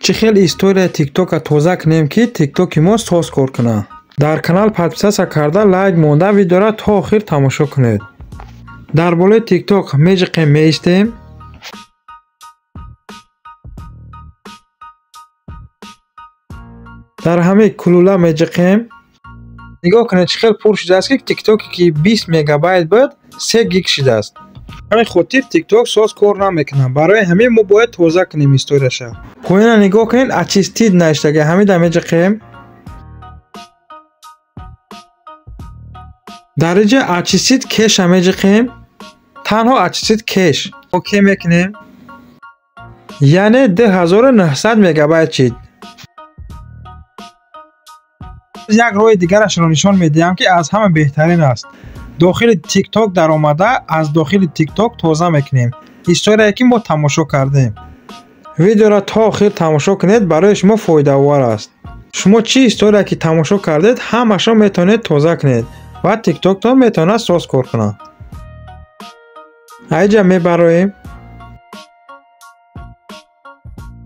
Чӣ хел история тиктока тоза кунем, ки тиктоки мо соз кор кунад. Дар канал подписаться карда, лайк монда, видеоро то охир тамошо кунед. Дар болои тикток меҷиқем, меистем. Дар ҳамаи кулула меҷиқем. Нигоҳ кунед, чӣ хел пур шудааст, ки тиктоке ки 20 мегабайт буд, 3 гиг шудааст. Ҳамин хотир тикток соз кор намекунад. Барои ҳамин мо бояд тоза кунем историяша. Поёна нигоҳ кунед, очистить навиштага, ҳамида меҷиқем. Дар инҷа очистить кэша меҷиқем. Танҳо очистить кэш. Окей мекунем. Яъне 2900 мегабайт шид. Як роҳи дигарашро нишон медиҳам, ки аз ҳама беҳтарин аст. Дохили тикток даромада, аз дохили тикток тоза мекунем историяе, ки мо тамошо кардем. Видеоро то охир тамошо кунед, барои шумо фоидаовар аст. Шумо чӣ история ки тамошо кардед, ҳамашро метавонед тоза кунед ва тиктоктон метавонад соз кор кунад. Айҷа мебароем,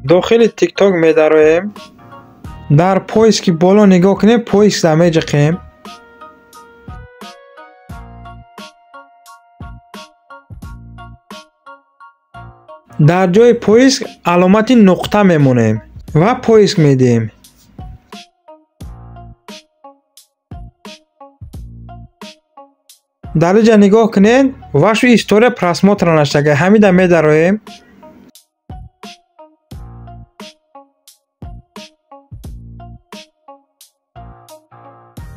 дохили тикток медароем. Дар поиски боло нигоҳ кунем, поискда меҷиқем. Дар ҷои поиск аломати нуқта мемонем ва поиск медиҳем. Дар инҷа нигоҳ кунед, вашу история просмотра наштага, ҳамида медароем.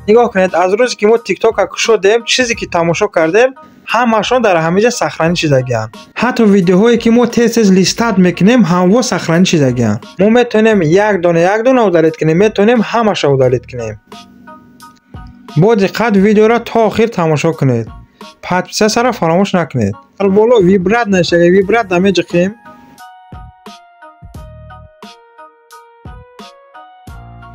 Нигоҳ кунед, аз рӯзе ки мо тиктока кушодем, чизе ки тамошо кардем, ҳамашон дар ҳамиҷа сохранить шудагианд. Ҳатто видеоҳое, ки мо тез тез листать мекунем, ҳамво сохранить шудагианд. Мо метавонем як дона як дона удалить кунем, метавонем ҳамаша удалить кунем. Бо диққат видеоро то охир тамошо кунед. Подписаться фаромӯш накунед. Дар боло выбрать нашага, выбрать намеҷиқем.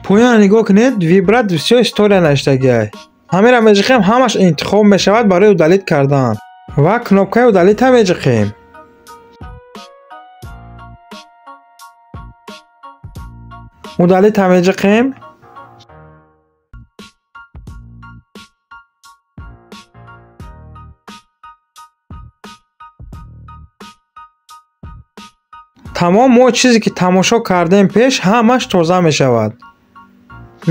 Поёна нигоҳ кунед, выбрать всё история навиштагиай. Ҳамеро меҷиқем, ҳамаш интихоб мешавад барои удалить кардан. Ва кнопкаи удалить меҷиқем. Удалить меҷиқем. Тамом, мо чизе ки тамошо кардем пеш, ҳамаш тоза мешавад.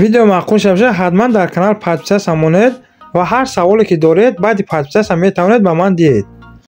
Видео маъқул шавад, ҳатман дар канал подписаться монед ва ҳар саволе ки доред, баъди подписаться метавонед ба ман диҳед.